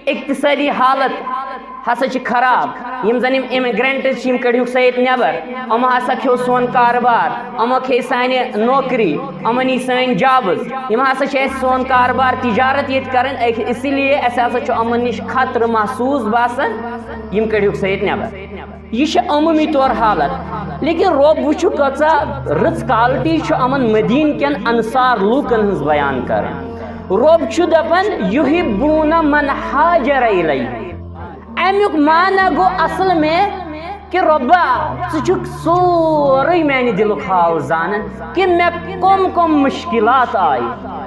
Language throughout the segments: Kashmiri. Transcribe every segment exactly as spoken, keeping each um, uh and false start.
اقتصٲدی حالت ہسا چھِ خراب۔ یِم زَن یِم اِمِگرٛنٹٕز چھِ، یِم کٔڑۍہُکھ سا ییٚتہِ نٮ۪بر۔ یِمو ہسا کھیوٚو سون کارٕبار، یِمو کھے سانہِ نوکری، یِمو نی سٲنۍ جابٕز۔ یِم ہسا چھِ اَسہِ سون کارٕبار، تجارت ییٚتہِ کَرٕنۍ۔ اَکہِ، اسی لیے اَسہِ ہسا چھُ یِمَن نِش خطرٕ محسوٗس باسان، یِم کٔڑۍہُکھ سا ییٚتہِ نٮ۪بر۔ یہِ چھِ عموٗمی طور حالت۔ لیکن رۄب وٕچھِو، کۭژاہ رٕژ quality چھُ یِمَن مدیٖنہٕ کٮ۪ن انصار لوٗکَن ہٕنٛز بیان کران۔ رۄب چھُ دَپان، "یحبون من ہاجر الیہ۔" اَمیُک معنی گوٚو اصل میں کہِ رۄبا، ژٕ چھُکھ سورُے میانہِ دِلُک حال زانان کہِ مےٚ کۄم کۄم مُشکِلات آیہِ،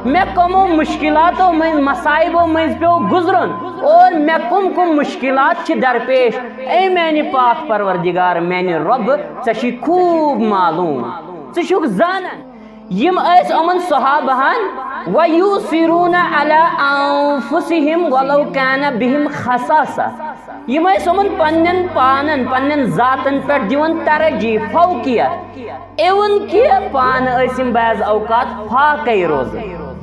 مےٚ کۄمو مُشکِلاتو مٔنٛزۍ، مصائبو مٔنٛزۍ پیوٚو گُزرُن، اور مےٚ کۄم کۄم مُشکِلات چھِ درپیش۔ اے میانہِ پاک پروردگار، میانہِ رۄبہٕ، ژےٚ چھُے خوٗب معلوٗم، ژٕ چھُکھ زانان۔ یِم ٲسۍ یِمَن صحابہَن، "وَيُؤْثِرُونَ عَلَىٰ أَنفُسِهِمْ وَلَوْ كَانَ بِهِمْ خَصَاصَةٌ۔" یِم ٲسۍ یِمَن پننٮ۪ن پانَن، پننٮ۪ن ذاتَن پٮ۪ٹھ دِوان ترجیح، فوقیت۔ Even کہِ پانہٕ ٲسۍ یِم بعض اوقات فاقے روزان،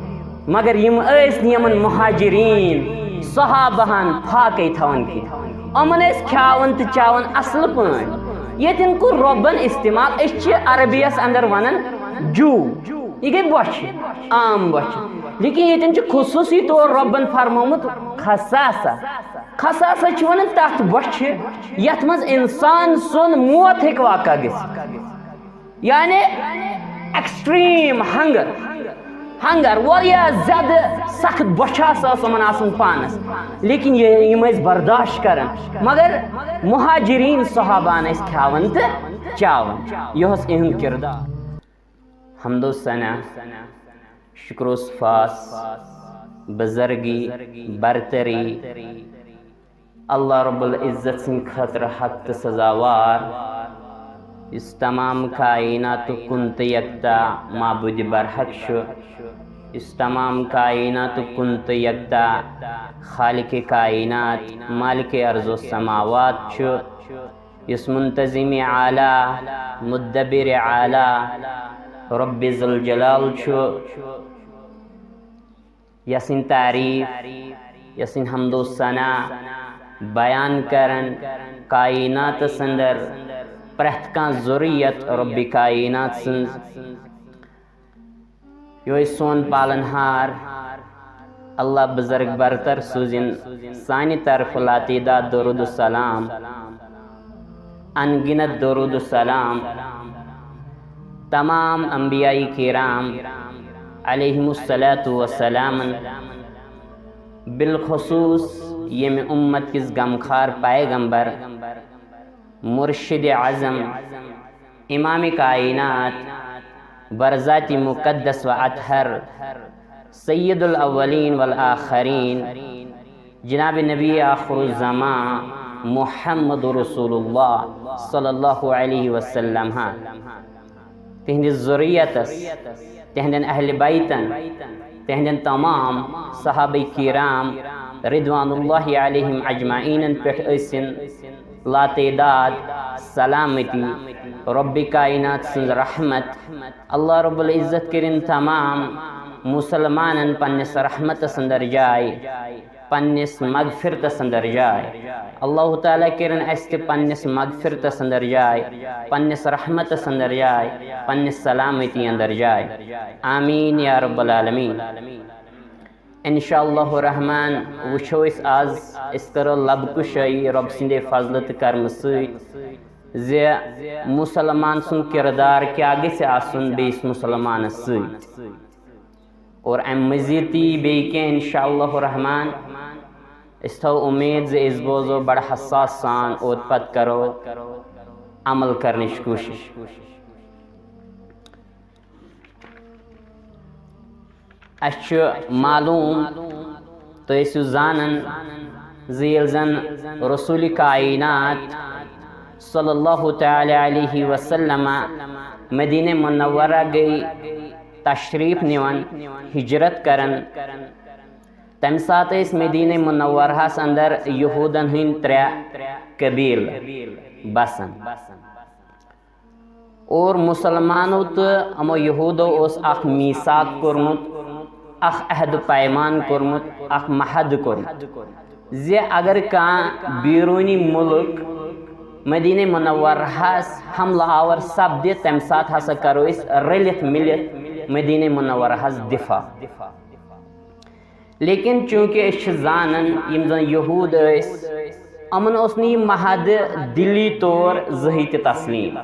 مگر یِم ٲسۍ نہٕ یِمَن مہاجرین صحابہَن فاقے تھاوان کینٛہہ۔ یِمَن ٲسۍ کھیاوان تہٕ چاوان اصل پٲٹھۍ۔ ییٚتٮ۪ن کوٚر رۄبَن استعمال، أسۍ چھِ عربی یَس اندر وَنان جوٗ۔ یہِ گٔے بۄچھِ، عام بۄچھِ۔ لیکن ییٚتٮ۪ن چھُ خصوٗصی طور رۄبَن فرمومُت خصاصہ۔ خصاصہ چھِ وَنان تَتھ بۄچھِ، یَتھ منٛز اِنسان سُنٛد موت ہیٚکہِ واقع گٔژھِتھ۔ یعنی extreme hunger، hunger، واریاہ زیادٕ سخت بۄچھِ ہسا ٲس یِمَن آسان پانَس۔ لیکن یہِ، یِم ٲسۍ برداشت کران۔ مگر مہاجرین صحابہَن ٲسۍ کھیاوان تہٕ چاوان۔ یہِ اوس یِہُنٛد کردار۔ حمد و ثنا، شکر و سپاس، بزرگی، برتری، اللہ رب العزت سٕنٛدِ خٲطرٕ حق تہٕ سزاوار، یُس تمام کائناتُک کُن تہٕ یکتا معبود برحق چھُ، یُس تمام کائناتُک کُن تہٕ یکتا خالق کائنات، مالک ارض و سماوات چھُ، یُس منتظم اعلیٰ، مدبر اعلیٰ، رب ذوالجلال چھُ، یسٕنٛدۍ تعریٖف، یسٕنٛدۍ حمد و ثنا بیان کرن، کائناتس اندر پرٛٮ۪تھ کانٛہہ ضروٗریت رب کائنات سٕنٛز۔ یُہوے سون پالن ہار، اللہ بزرگ برتر سوٗزِن سانہِ طرفہٕ لاتعداد درود و سلام، ان گنت درود و سلام تمام انبیاء کرام علیہم الصلوۃ والسلام، بالخصوص ییٚمہِ امت کِس غمخار پیغمبر، مرشد اعظم، امام کائنات، برذات مقدس و اطہر، سید الاولین والآخرین، جناب نبی آخر الزمان محمد رسول اللہ صلی اللہ علیہ وسلم ہا، تہنٛدِس ذُریتس، تہنٛدٮ۪ن اہل بیتن، تہنٛدٮ۪ن تمام صحابہ کرام رضوان اللہ علیہم اجمعینن پٮ۪ٹھ ٲسِن لاتعداد سلامتی، رب کائنات سٕنٛز رحمت، اللہ رب العزت کٔرِن تمام مسلمانن پننِس رحمتس اندر جاے، پننِس مغفرتس اندر جاے۔ اللہ تعالیٰ کٔرِن اسہِ تہِ پننِس مغفرتس اندر جاے، پننِس رحمتس اندر جاے، پننِس سلامتی اندر جاے۔ آمین یا رب العالمین۔ انشاء اللہ الرحمن وٕچھو أسۍ آز، أسۍ کرو لب کشٲیی رۄب سٕنٛدے فضلہٕ تہٕ کرمہٕ سۭتۍ زِ مسلمان سُنٛد کردار کیٛاہ گژھِ آسُن بیٚیِس مسلمانس سۭتۍ۔ اور امہِ مزید تہِ یی بیٚیہِ کینٛہہ انشاء اللہ الرحمن۔ أسۍ تھاوو اُمید زِ أسۍ بوزو بڑٕ حساس سان اور پتہٕ کرو عمل کرنٕچ کوٗشش۔ اسہِ چھُ معلوم، تُہۍ ٲسِو زانان زِ ییٚلہِ زن رسول کائنات صلی اللہ تعالیٰ علیہ وسلم مدینہ منورہ گٔے تشریف نِوان، ہجرت کران، تمہِ ساتہٕ ٲسۍ مدینہ منورہس اندر یہودن ہٕنٛدۍ ترٛےٚ قبیلہٕ بسان۔ اور مسلمانو تہٕ یِمو یہودو اوس اکھ میثاق کوٚرمُت، اکھ عہد پیمان کوٚرمُت، اکھ معاہدٕ کوٚرمُت۔ زِ اگر کانٛہہ بیرونی مُلک مدینہ منورہس حملہٕ آور سپدِ، تمہِ ساتہٕ ہسا کرو أسۍ رٔلِتھ مِلِتھ مدینہ منورہس دفاع۔ لیکن چونکہ أسۍ چھِ زانان، یِم زن یہود ٲسۍ، یِمن اوس نہٕ یہِ محدٕ دِلی طور زٕہٕے تہِ تسلیم۔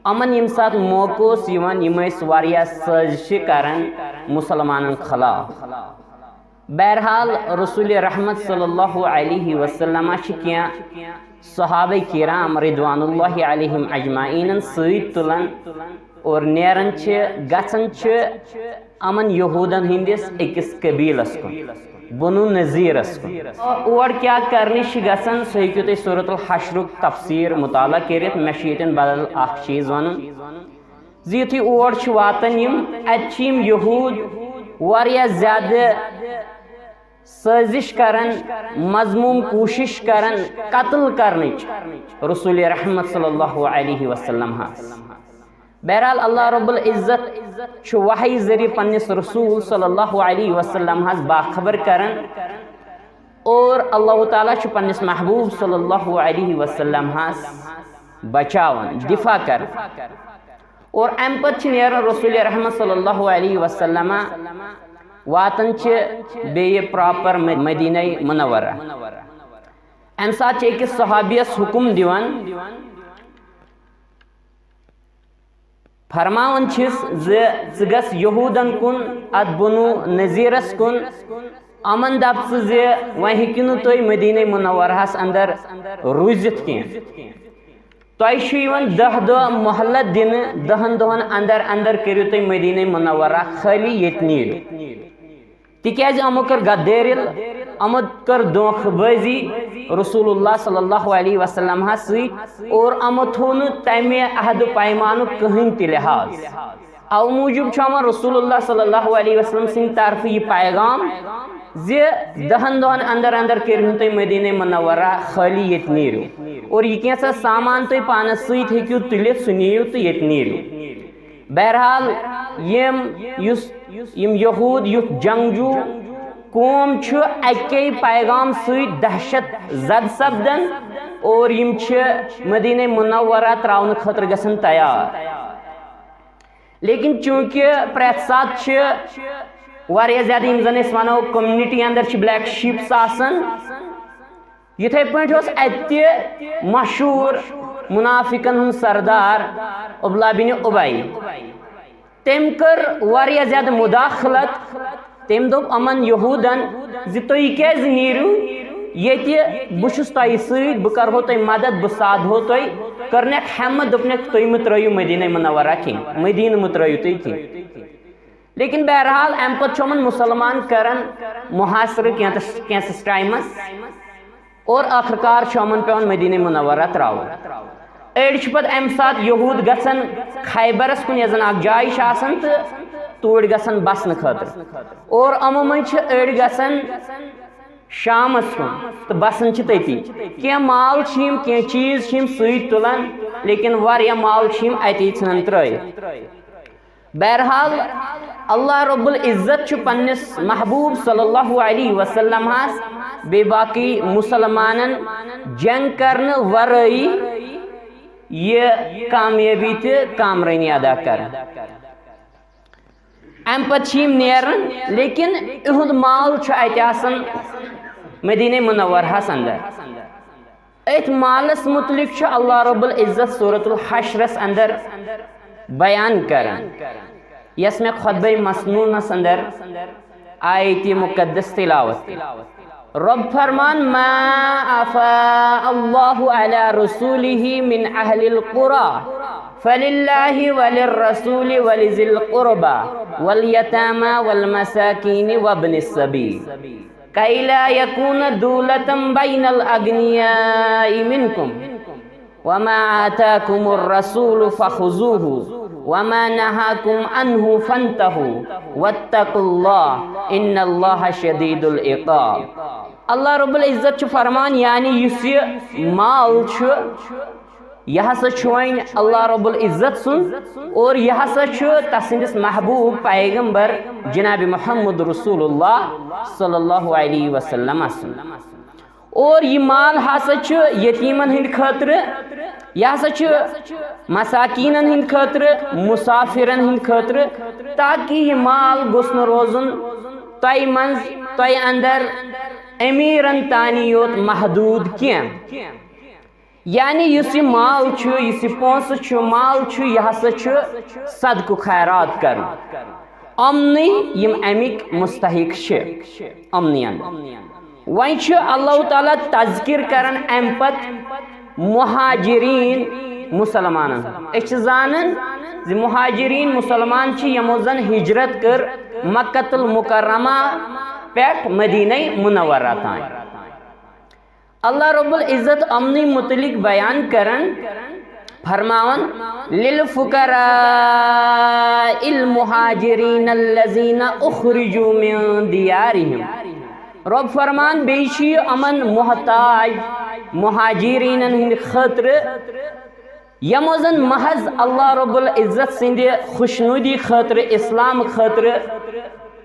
یِمن ییٚمہِ ساتہٕ موقعہٕ اوس یِوان، یِم ٲسۍ واریاہ سٲزشہِ کران مسلمانن خلاف۔ بہرحال، رسول رحمت صلی اللہ علیہ وسلم چھِ کینٛہہ صحابہ کرام رضوان اللہ علیہم اجمعینن سۭتۍ تُلان اور نیران چھِ، گژھان چھِ یِمن یہودن ہٕنٛدِس أکِس قبیلس کُن، بنو نذیرس کُن۔ اور کیٛاہ کرنہِ چھِ گژھان، سُہ ہیٚکِو تُہۍ سورۃ الحشرُک تفسیر مطالعہ کٔرِتھ۔ مےٚ چھُ ییٚتٮ۪ن بدل اکھ چیٖز ونُن زِ یُتھُے اور چھِ واتان یِم، اتہِ چھِ یِم یہود واریاہ زیادٕ سٲزش کران، مذموم کوٗشش کران قتل کرنٕچ رسول رحمت صلی اللہ علیہ وسلم ہس۔ بہرحال، اللہ رب العزت چھُ وحی ذریعہ پننِس رسول صلی اللہ علیہ وسلم ہس باخبر کران، اور اللہ تعالیٰ چھُ پننِس محبوب صلی اللہ علیہ وسلم ہس بچاوان، دفاع کران۔ اور امہِ پتہٕ چھِ نیران رسول رحمت صلی اللہ علیہ وسلم، واتان چھِ بیٚیہِ پراپر مدینہ منورہ۔ امہِ ساتہٕ چھِ أکِس صحابیس حکم دِوان، فرماوان چھِس زِ ژٕ گژھ یہودن کُن، اتھ بنو نذیرس کُن، یِمن دپ ژٕ زِ وۄنۍ ہیٚکِو نہٕ تُہۍ مدینہ منورہس اندر روٗزِتھ کینٛہہ۔ تۄہہِ چھُ یِوان دَہ دۄہ مۄہلت دِنہٕ، دَہن دۄہن اندر اندر کٔرِو تُہۍ مدینہ منورہ خٲلی، ییٚتہِ نیٖرِو۔ تِکیازِ یِمو کٔر غدٲرِل، یِمو کٔر دھوکہٕ بٲزی رسول اللہ صلی اللہ علیہ وسلم ہس سۭتۍ، اور یِمو تھوو نہٕ تمہِ عہد و پیمانُک کٕہٕنۍ تہِ لحاظ۔ اَوٕ موٗجوٗب چھُ یِمن رسول اللہ صلی اللہ علیہ وسلم سٕنٛدِ طرفہٕ یہِ پیغام زِ دَہن دۄہن اندر اندر کٔرِو تُہۍ مدینہ منورہ خٲلی، ییٚتہِ نیٖرِو، اور یہِ کینٛژھا سامان تُہۍ پانس سۭتۍ ہیٚکِو تُلِتھ، سُہ نِیِو تہٕ ییٚتہِ نیٖرِو۔ بہرحال، یِم یُس یِم یہود یُتھ جنگجو قوم چھُ، اَکے پیغام سۭتۍ دہشت زد سپدان اور یِم چھِ مدینہ منورہ تراونہٕ خٲطرٕ گژھان تیار۔ لیکن چونکہ پرٛٮ۪تھ ساتہٕ چھِ واریاہ زیادٕ، یِم زن أسۍ ونو، کمیونٹی اندر چھِ بلیک شیپس آسان، یِتھے پٲٹھۍ اوس اتہِ تہِ مشہوٗر منافقن ہُنٛد سردار عبداللہ بن ابی۔ تٔمۍ کٔر واریاہ زیادٕ مداخلت۔ تٔمۍ دوٚپ یِمن یہودن زِ تُہۍ کیازِ نیٖرِو ییٚتہِ؟ بہٕ چھُس تۄہہِ سۭتۍ، بہٕ کرہو تۄہہِ مدد، بہٕ سادہو تۄہہِ۔ کٔرنکھ ہمت، دوٚپنکھ تُہۍ مہٕ ترٲیِو مدینہ منورہ کینٛہہ، مدینہ مہٕ ترٲیِو تُہۍ کینٛہہ۔ لیکن بہرحال، امہِ پتہٕ چھُ یِمن مسلمان کران محاصرٕ کینٛژس، کینٛژس ٹایمس، اور ٲخٕر کار چھُ یِمن پٮ۪وان مدینہ منورہ ترٛاوُن۔ أڑۍ چھِ پتہٕ امہِ ساتہٕ یہود گژھان خیبرس کُن، یۄس زن اکھ جاے چھِ آسان، تہٕ توٗرۍ گژھان بسنہٕ خٲطرٕ، اور یِمو منٛز چھِ أڑۍ گژھان شامس کُن تہٕ بسان چھِ تٔتی۔ کینٛہہ مال چھِ یِم، کینٛہہ چیٖز چھِ یِم سۭتۍ تُلان، لیکن واریاہ مال چھِ یِم اتی ژھٕنان ترٲیِتھ۔ بہرحال، اللہ رب العزت چھُ پننِس محبوب صلی اللہ علیہ وسلم ہس بیٚیہِ باقی مسلمانن جنگ کرنہٕ ورٲیی یہِ کامیٲبی تہٕ کامرٲنی عطا کران۔ امہِ پتہٕ چھِ یِم نیران، لیکن یِہُنٛد مال چھُ اتہِ آسان مدینہ منورہس اندر۔ أتھۍ مالس متعلق چھُ اللہ رب العزت سورۃ الحشرس اندر بیان کران، یۄس مےٚ خطبہ مسنونس اندر آیت مقدس تلاوت۔ رب فرمان، ما افاء اللہ علی رسولہ من اہل القری فللہ وللرسول ولذی القربی والیتامی والمساکین وابن السبیل۔ كي لا يكون دولة بين الأغنياء منكم وما آتاكم الرسول فخذوه وما نهاكم عنه فانتهوا واتقوا الله إن الله شديد العقاب۔ اللہ رب العزت چھُ فرمان، یعنی یُس یہِ مال چھُ، یہِ ہسا چھُ وۄنۍ اللہ رب العزت سُنٛد، اور یہِ ہسا چھُ تسٕنٛدِس محبوب پیغمبر جناب محمد رسول اللہ صلی اللہ علیہ وسلم سُنٛد۔ اور یہِ مال ہسا چھُ یتیٖمن ہٕنٛدِ خٲطرٕ، یہِ ہسا چھُ مساکیٖنن ہٕنٛدِ خٲطرٕ، مُسافِرن ہٕنٛدِ خٲطرٕ، تاکہِ یہِ مال گوٚژھ نہٕ روزُن تۄہہِ منٛز، تۄہہِ اندر امیٖرن تانی یوت محدوٗد کینٛہہ۔ یعنی یُس یہِ مال چھُ، یُس یہِ پونٛسہٕ چھُ، مال چھُ، یہِ ہسا چھُ صدقہٕ خیرات کرُن۔ یِمنٕے یِم اَمِکۍ مستحق چھِ، یِمنٕے اندر۔ وۄنۍ چھُ اللہ تعالیٰ تذکر کران اَمہِ پتہٕ مہاجرین مسلمانن۔ أسۍ چھِ زانان زِ مہاجرین مسلمان چھِ یِمو زن ہجرت کٔر مکہ المکرمہ پٮ۪ٹھ مدینہ منورہ تام۔ اللہ رب العزت یِمنٕے متعلق بیان کران، فرماوان، للفقراء المهاجرين الذين أخرجوا من ديارهم۔ رب فرمان، بیٚیہِ چھُ یہِ یِمن محتاج مہاجرینن ہٕنٛدِ خٲطرٕ، یِمو زن محض اللہ رب العزت سٕنٛدِ خوشنودی خٲطرٕ، اسلام خٲطرٕ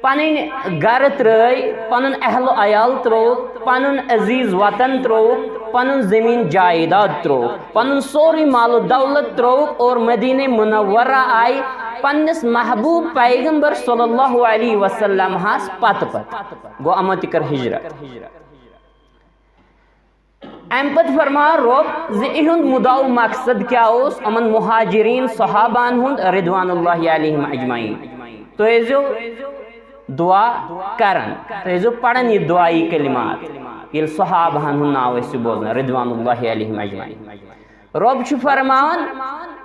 پنٕنۍ گرٕ ترٲے، پنُن اہل و عیال ترووُکھ، پنُن عزیز وطن ترووُکھ، پنُن زمین جائیداد ترووُکھ، پنُن سورُے مال و دولت ترووُکھ اور مدینہ منورہ آیہِ پننِس محبوب پیغمبر صلی اللہ علیہ وسلم ہس پتہٕ پتہٕ۔ گوٚو یِمو تہِ کٔر ہجرت۔ اَمہِ پتہٕ فرماو رۄب زِ یِہُنٛد مُدعا و مقصد کیٛاہ اوس یِمن مہاجرین صحابہن ہُنٛد رضوان اللہ علیہم اجمعین۔ تُہۍ ٲسۍزیو دعا کران، تُہۍ ٲسۍزیو پران یہِ دعایی کلمات، ییٚلہِ صحابہن ہُنٛد ناو ٲسِو بوزان رضوان اللہ علیہم اجمعین۔ رۄب چھُ فرماوان،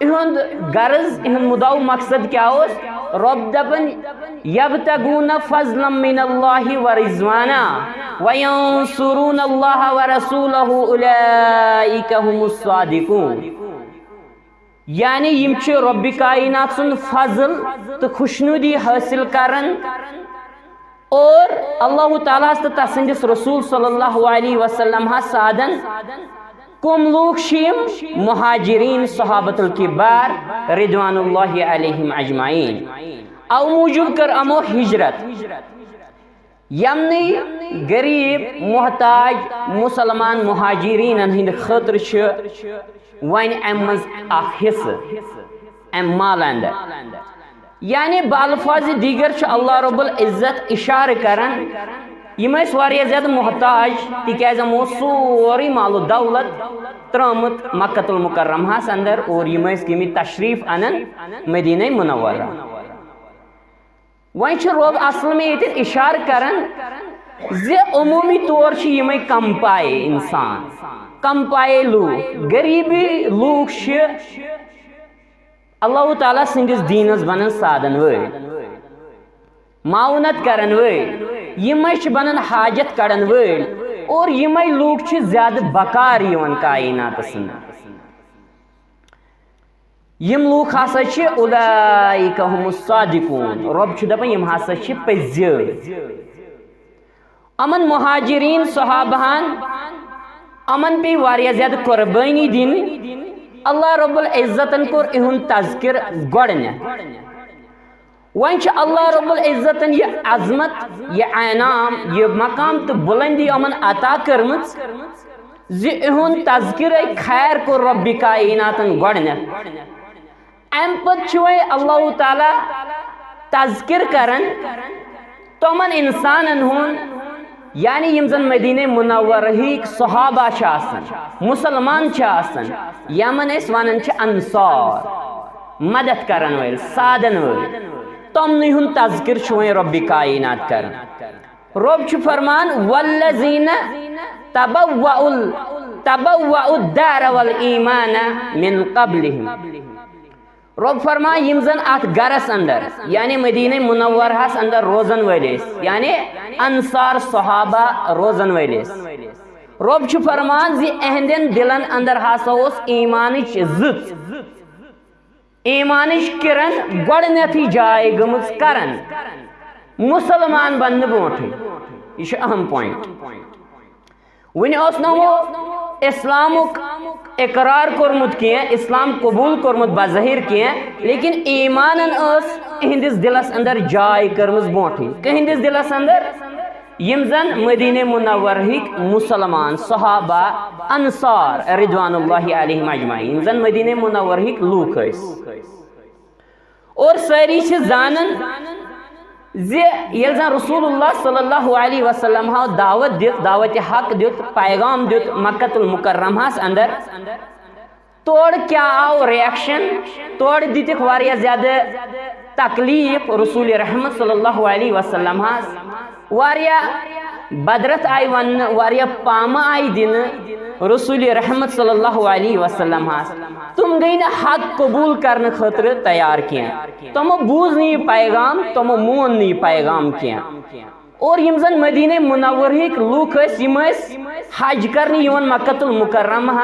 یِہُنٛد غرض، یِہُنٛد مُدعا و مقصد کیٛاہ اوس؟ رۄب دَپان، یبتغون فضلا من اللہ و رضوانا وینصرون اللہ و رسولہ اولئک هم الصادقون۔ یعنی یِم چھِ رۄبِ کائنات سُنٛد فضل تہٕ خوشنودی حٲصِل کران اور اللہ تعالیٰ ہس تہٕ تسٕنٛدِس رسول صلی اللہ علیہ وسلم ہس سادن۔ کم لوٗکھ چھِ یِم؟ مہاجرین صحابۃ الکبار رضوان اللہ علیہم اجمعین۔ او موٗجوٗب کٔر یِمو ہجرت۔ یِمنٕے غریب محتاج مسلمان مہاجرینن ہٕنٛدِ خٲطرٕ چھِ وۄنۍ امہِ منٛز اکھ حصہٕ امہِ مال اندر۔ یعنی بالفاظ دیگر چھُ اللہ رب العزت اشارٕ کران، یِم ٲسۍ واریاہ زیادٕ محتاج، تِکیازِ یِمو اوس سورُے مال و دولت ترٲومُت مکہ المکرمہس اندر اور یِم ٲسۍ گٔمٕتۍ تشریف انان مدینہ منورہ۔ وۄنۍ چھُ رۄب اصل میں ییٚتٮ۪ن اشارٕ کران زِ عموٗمی طور چھِ یِمے کم پایہِ انسان، کم پایہِ لوٗکھ، غریبی لوٗکھ چھِ اللہ تعالیٰ سٕنٛدِس دیٖنس بنان سادن وٲلۍ، معاونت کرن وٲلۍ، یِمے چھِ بنان حاجت کڑن وٲلۍ، اور یِمے لوٗکھ چھِ زیادٕ بکار یِوان کائناتس اندر۔ یِم لوٗکھ ہسا چھِ اولئک هم الصادقون، رۄب چھُ دپان یِم ہسا چھِ پٔزۍ۔ یِمن مہاجرین صحابہن، یِمن پیٚیہِ واریاہ زیادٕ قربٲنی دِنۍ۔ اللہ رب العزتن کوٚر یِہُنٛد تذکر گۄڈٕنیتھ۔ وۄنۍ چھُ اللہ رب العزتن یہِ عظمت، یہِ انعام، یہِ مقام تہٕ بلندی یِمن عطا کٔرمٕژ زِ یِہُنٛد تذکرے خیر کوٚر رۄبِ کائناتن گۄڈٕنیتھ۔ امہِ پتہٕ چھُ وۄنۍ اللہ تعالیٰ تذکر کران تِمن انسانن ہُنٛد، یعنی یِم زن مدینہ منورہٕکۍ صحابہ چھِ آسان، مسلمان چھِ آسان، یِمن أسۍ ونان چھِ انصار، مدد کرن وٲلۍ، سادن وٲلۍ، تِمنٕے ہُنٛد تذکر چھُ وۄنۍ رۄبِ کائنات کران۔ رۄب چھُ فرمان، والذین تبوأوا ال-، تبوأوا الدار والایمان من قبلہم۔ رۄب فرمان، یِم زن اتھ گرس اندر، یعنی مدینہ منورہس اندر روزن وٲلۍ ٲسۍ، یعنی انصار صحابہ روزن وٲلۍ ٲسۍ۔ رۄب چھُ فرمان زِ اہندٮ۪ن دلن اندر ہسا اوس ایمانٕچ زٕژ، ایمانٕچ کرن گۄڈٕنیتھٕے جاے گٔمٕژ کرن مسلمان بننہٕ برونٹھٕے۔ یہِ چھُ اہم point۔ وُنہِ اوس نہٕ یِمو اسلامُک اقرار کوٚرمُت کینٛہہ، اسلام قبول کوٚرمُت بظٲہر کینٛہہ، لیکن ایمانن ٲس اِہنٛدِس دِلس اندر جاے کٔرمٕژ برونٹھٕے۔ کٕہٕنٛدِس دِلس اندر؟ یِم زن مدینہ منورہٕکۍ مسلمان صحابہ انصار رضوان اللہ علیہم اجمعین، یِم زن مدینہ منورہٕکۍ لوٗکھ ٲسۍ۔ اور سٲری چھِ زانان زِ ییٚلہِ زن رسول اللہ صلی اللہ علیہ وسلم ہاو دعوت دِژ، دعوت حق دیُت، پیغام دیُت مکۃ المکرمہس اندر، تورٕ کیٛاہ آو ریئیکشن؟ تورٕ دِتِکھ واریاہ زیادٕ تکلیف رسول رحمت صلی اللہ علیہ وسلم ہس، واریاہ بدرت آیہِ وننہٕ، واریاہ پامہٕ آیہِ دِنہٕ رسول رحمت صلی اللہ علیہ وسلم ہس۔ تِم گٔے نہٕ حق قبول کرنہٕ خٲطرٕ تیار کینٛہہ۔ تِمو بوٗز نہٕ یہِ پیغام، تِمو مون نہٕ یہِ پیغام کینٛہہ۔ اور یِم زن مدینہ منورہٕکۍ لوٗکھ ٲسۍ، یِم ٲسۍ حج کرنہِ یِوان مکۃ المکرمہ۔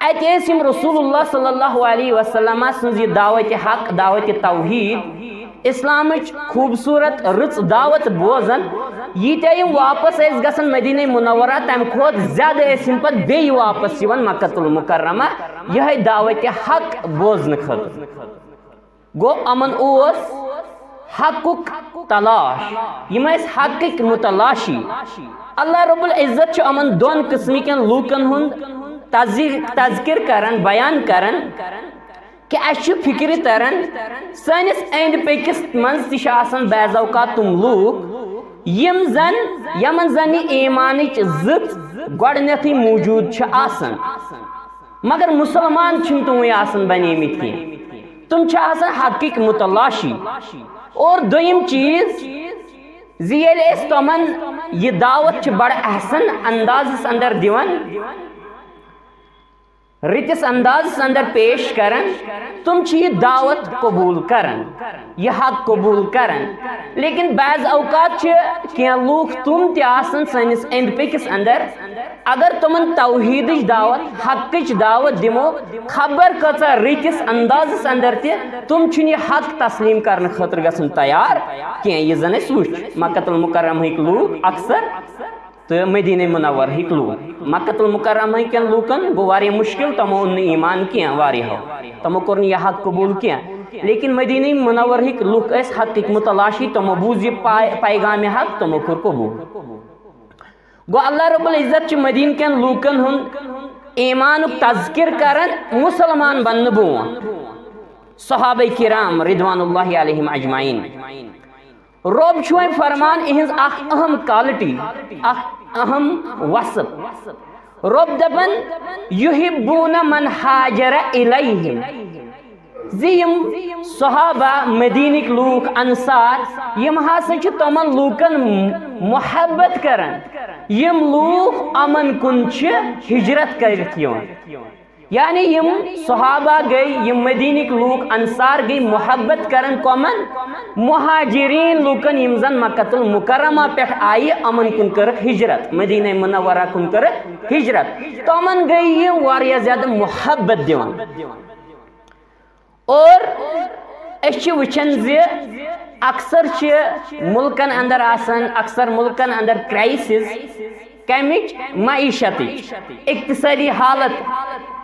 اتہِ ٲسۍ یِم رسول اللہ صلی اللہ علیہ وسلم سٕنٛز یہِ دعوت حق، دعوت توحید، اسلامٕچ خوٗبصوٗرت رٕژ دعوت بوزان۔ ییٖتیٛاہ یِم واپس ٲسۍ گژھان مدینہ منورہ، تمہِ کھۄتہٕ زیادٕ ٲسۍ یِم پتہٕ بیٚیہِ واپس یِوان مکۃ المکرمہ، یِہے دعوت حق بوزنہٕ خٲطرٕ۔ گوٚو، یِمن اوس حقُک تلاش، یِم ٲسۍ حقٕکۍ متلاشی۔ اللہ رب العزت چھُ یِمن دۄن قٕسمٕکٮ۪ن لوٗکن ہُنٛد تذ-، تذکر کران، بیان کران کہِ اَسہِ چھُ فِکرِ تران، سٲنِس أنٛدۍ پٔکِس منٛز تہِ چھِ آسان بعض اوقات تِم لوٗکھ، یِم زن، یِمن زن یہِ ایٖمانٕچ زٕژ گۄڈٕنیتھٕے موٗجوٗد چھِ آسان۔ مگر مسلمان چھِنہٕ تِموٕے آسان بنیمٕتۍ کینٛہہ۔ تِم چھِ آسان حقٕکۍ متلاشی۔ اور دوٚیِم چیٖز زِ ییٚلہِ أسۍ تِمن یہِ دعوت چھِ بڑٕ احسن اندازس اندر دِوان، رٕتِس اندازس اندر پیش کران، تِم چھِ یہِ دعوت قبول کران، یہِ حق قبول کران۔ لیکن بعض اوقات چھِ کینٛہہ لوٗکھ تِم تہِ آسان سٲنِس أنٛدۍ پٔکِس اندر، اگر تِمن توحیدٕچ دعوت، حقٕچ دعوت دِمو، خبر کۭژاہ رٕتِس اندازس اندر تہِ، تِم چھِنہٕ یہِ حق تسلیٖم کرنہٕ خٲطرٕ گژھان تیار کینٛہہ۔ یہِ زن أسۍ وٕچھ، مکۃ المکرمہٕکۍ لوٗکھ اکثر تہٕ مدینہ منورہٕکۍ لوٗکھ۔ مکۃ المکرمہ کٮ۪ن لوٗکن گوٚو واریاہ مُشکِل، تِمو اوٚن نہٕ ایٖمان کینٛہہ، واریاہو، تِمو کوٚر نہٕ یہِ حق قبول کینٛہہ۔ لیکن مدینہ منورہٕکۍ لوٗکھ ٲسۍ حقٕکۍ متلاشی، تِمو بوٗز یہِ پا-، پیغام حق، تِمو کوٚر قبول۔ گوٚو، اللہ رب العزت چھُ مدینہ کٮ۪ن لوٗکن ہُنٛد ایٖمانُک تذکر کران مسلمان بننہٕ برونٛہہ۔ صحابہ کرام رضوان اللہ علیہم اجمعین۔ رۄب چھُ وۄنۍ فرمان، یِہٕنٛز اکھ اہم quality، اکھ اہم وصف۔ رۄب دپان، "یحبون من ہاجر الیہم"، زِ یِم صحابہ، مدینٕکۍ لوٗکھ، انصار، یِم ہسا چھِ تِمن لوٗکن محبت کران، یِم لوٗکھ یِمن کُن چھِ ہجرت کٔرِتھ یِوان۔ یعنی یِم صحابہ گٔے، یِم مدینٕکۍ لوٗکھ انصار گٔے محبت کران کمن؟ مہاجرین لوٗکن، یِم زن مکۃ المکرمہ پٮ۪ٹھ آیہِ، یِمن کُن کٔرٕکھ ہجرت، مدینہ منورہ کُن کٔرٕکھ ہجرت۔ تِمن گٔے یہِ واریاہ زیادٕ محبت دِوان۔ اور أسۍ چھِ وٕچھان زِ اکثر چھِ مُلکن اندر آسان، اکثر مُلکن اندر crisis، کمِچ؟ معیشتٕچ۔ اقتصٲدی حالت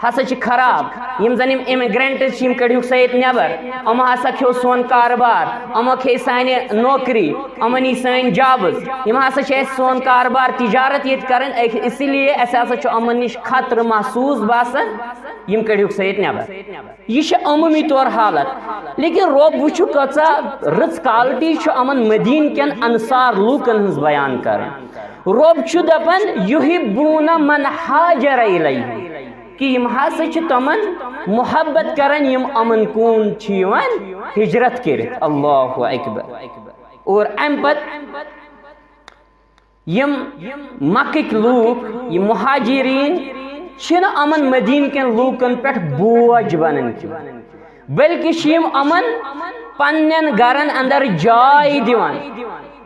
ہسا چھِ خراب۔ یِم زن یِم immigrants چھِ، یِم کٔڑۍہُکھ سا ییٚتہِ نٮ۪بر، یِمو ہسا کھیوٚو سون کارٕبار، یِمو کھیٚیہِ سانہِ نوکری، یِمن یی سٲنۍ jobs، یِم ہسا چھِ اَسہِ سون کارٕبار، تجارت ییٚتہِ کران، اَکہِ-، اسی لیے اَسہِ ہسا چھُ یِمن نِش خطرٕ محسوٗس باسان، یِم کٔڑۍہُکھ سا ییٚتہِ نٮ۪بر۔ یہِ چھِ عموٗمی طور حالت، لیکن رۄب وٕچھِو کۭژاہ رٕژ quality چھُ یِمن مدیٖنہٕ کٮ۪ن انصار لوٗکن ہٕنٛز بیان کران۔ رۄب چھُ دپان، "یحبون من ہاجر الیہم"، کہِ یِم ہسا چھِ تِمن محبت کران، یِم یِمن کُن چھِ یِوان ہجرت کٔرِتھ۔ اللہ اکبر۔ اور امہِ پتہٕ یِم مکٕکۍ لوٗکھ، یِم مہاجرین، چھِنہٕ یِمن مدیٖنہٕ کٮ۪ن لوٗکن پٮ۪ٹھ بوج بنان کینٛہہ، بلکہِ چھِ یِم یِمن پننٮ۪ن گرن اندر جاے دِوان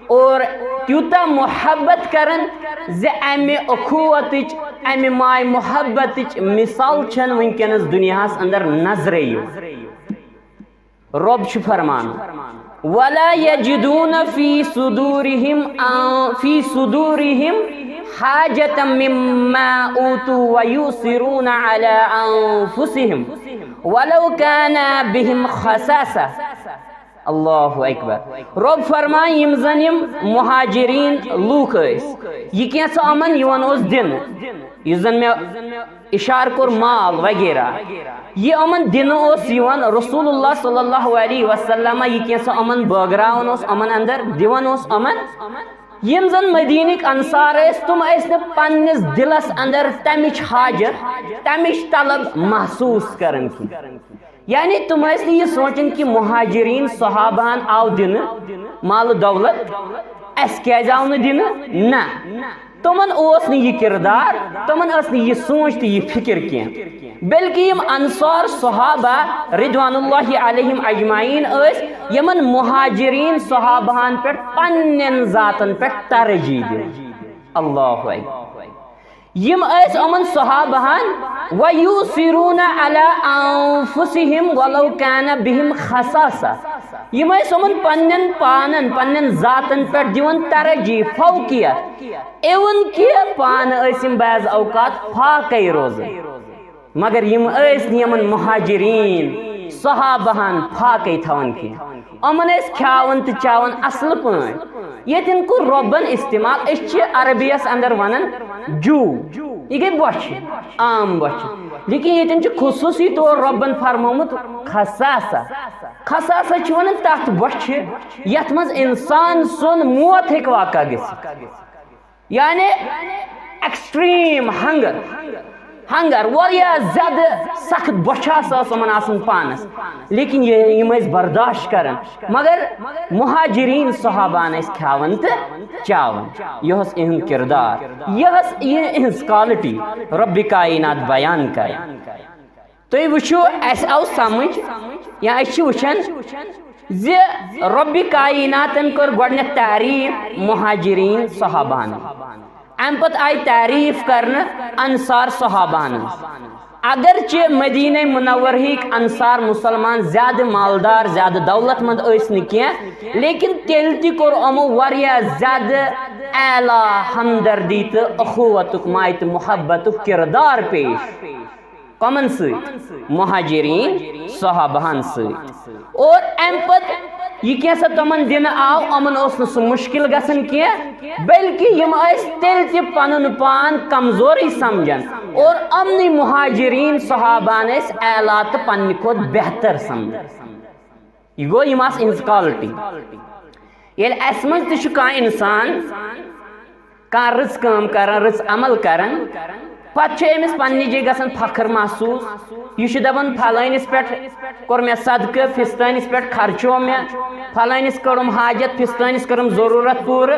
اور تیوٗتاہ محبت کران زِ امہِ اخوتٕچ، امہِ ماے محبتٕچ مثال چھنہٕ وٕنکیٚنس دُنیاہس اندر نظرے یِوان۔ رۄب چھُ فرمان، "ولا یجدون فی صدورہم، فی صدورہم حاجة مما اوتوا ویؤثرون علی انفسہم ولو کان بہم خصاصہ۔" اللہ اکبر۔ رۄب فرمایہِ، یِم زن یِم مہاجرین لوٗکھ ٲسۍ، یہِ کینٛژھا یِمن یِوان اوس دِنہٕ، یُس زن مےٚ اشارٕ کوٚر، مال وغیرہ، یہِ یِمن دِنہٕ اوس یِوان، رسول اللہ صلی اللہ علیہ وسلم یہِ کینٛژھا یِمن بٲگراوان اوس، یِمن اندر دِوان اوس یِمن۔ یِم زن مدیٖنٕکۍ انصار ٲسۍ، تِم ٲسۍ نہٕ پننِس دِلس اندر تمِچ حاجت، تمِچ طلب محسوس کران کینٛہہ۔ یعنی تِم ٲسۍ نہٕ یہِ سونٛچان کہِ مہاجرین صحابہن آو دِنہٕ مال و دولت، اسہِ کیازِ آو نہٕ دِنہٕ؟ نہ، تِمن اوس نہٕ یہِ کردار، تِمن ٲس نہٕ یہِ سونٛچ تہٕ یہِ فکر کینٛہہ۔ بلکہِ یِم انصار صحابہ رضوان اللہ علیہم اجمعین ٲسۍ، یِمن مہاجرین صحابہن پٮ۪ٹھ پننٮ۪ن ذاتن پٮ۪ٹھ ترجیح دِوان۔ اللہ اکبر۔ یِم ٲسۍ یِمن صحابہن، وَيُؤْثِرُونَ عَلَىٰ أَنفُسِهِمْ وَلَوْ كَانَ بِهِمْ خَصَاصَةٌ۔ یِم ٲسۍ یِمن پننٮ۪ن پانن، پننٮ۪ن ذاتن پٮ۪ٹھ دِوان ترجیح، فوقیت، even کہِ پانہٕ ٲسۍ یِم بعض اوقات فاقے روزان۔ مگر یِم ٲسۍ نہٕ یِمن مہاجرین صحابہن فاقے تھاوان کینٛہہ۔ یِمن ٲسۍ کھیاوان تہٕ چاوان اصل پٲٹھۍ۔ ییٚتٮ۪ن کوٚر رۄبن استعمال، أسۍ چھِ عربی یس اندر ونان Jew، یہِ گٔے بۄچھِ، عام بۄچھِ۔ لیکن ییٚتٮ۪ن چھُ خصوٗصی طور رۄبن فرمومُت خصاصہ۔ خصاصہ چھِ ونان تتھ بۄچھِ یتھ منٛز انسان سُنٛد موت ہیٚکہِ واقع گٔژھِتھ۔ یعنی extreme hunger، hunger، واریاہ زیادٕ سخت بۄچھِ ہسا ٲس یِمن آسان پانس، لیکن یہِ، یِم ٲسۍ برداشت کران۔ مگر مہاجرین صحابہن ٲسۍ کھیاوان تہٕ چاوان، یہِ اوس یِہُنٛد کردار، یہِ ٲس یہِ یِہنٛز quality رۄبِ کائنات بیان کران۔ تُہۍ وٕچھِو، اَسہِ آو سمجھ یا أسۍ چھِ وٕچھان زِ رۄبِ کائناتن کٔر گۄڈٕنٮ۪تھ تعریٖف مہاجرین صحابہن، اَمہِ پتہٕ آیہِ تعریٖف کرنہٕ انصار صحابہن ہٕنٛز۔ اگرچہِ مدینہ منورہٕکۍ انصار مسلمان زیادٕ مالدار، زیادٕ دولت مند ٲسۍ نہٕ کینٛہہ، لیکن تیٚلہِ تہِ کوٚر یِمو واریاہ زیادٕ اعلیٰ ہمدردی تہٕ اخوتُک، مایہِ تہٕ محبتُک کردار پیش۔ کمن سۭتۍ؟ مہاجرین صحابہن سۭتۍ۔ اور امہِ پتہٕ یہِ کینٛژھا تِمن دِنہٕ آو، یِمن اوس نہٕ سُہ مُشکِل گژھان کینٛہہ، بلکہِ یِم ٲسۍ تیٚلہِ تہِ پنُن پان کمزورٕے سمجھان اور یِمنٕے مہاجرین صحابہن ٲسۍ اعلیٰ تہٕ پننہِ کھۄتہٕ بہتر سمجھان۔ یہِ گوٚو، یِم آسہٕ یِہنٛز quality۔ ییٚلہِ اسہِ منٛز تہِ چھُ کانٛہہ انسان کانٛہہ رٕژ کٲم کران، رٕژ عمل کران، پتہٕ چھُ أمِس پننہِ جایہِ گژھان فخر محسوٗس۔ یہِ چھُ دپان، فلٲنِس پٮ۪ٹھ کوٚر مےٚ صدقہٕ، فستٲنِس پٮ۪ٹھ خرچوو مےٚ، فلٲنِس کٔرٕم حاجت، فستٲنِس کٔرٕم ضروٗرت پوٗرٕ،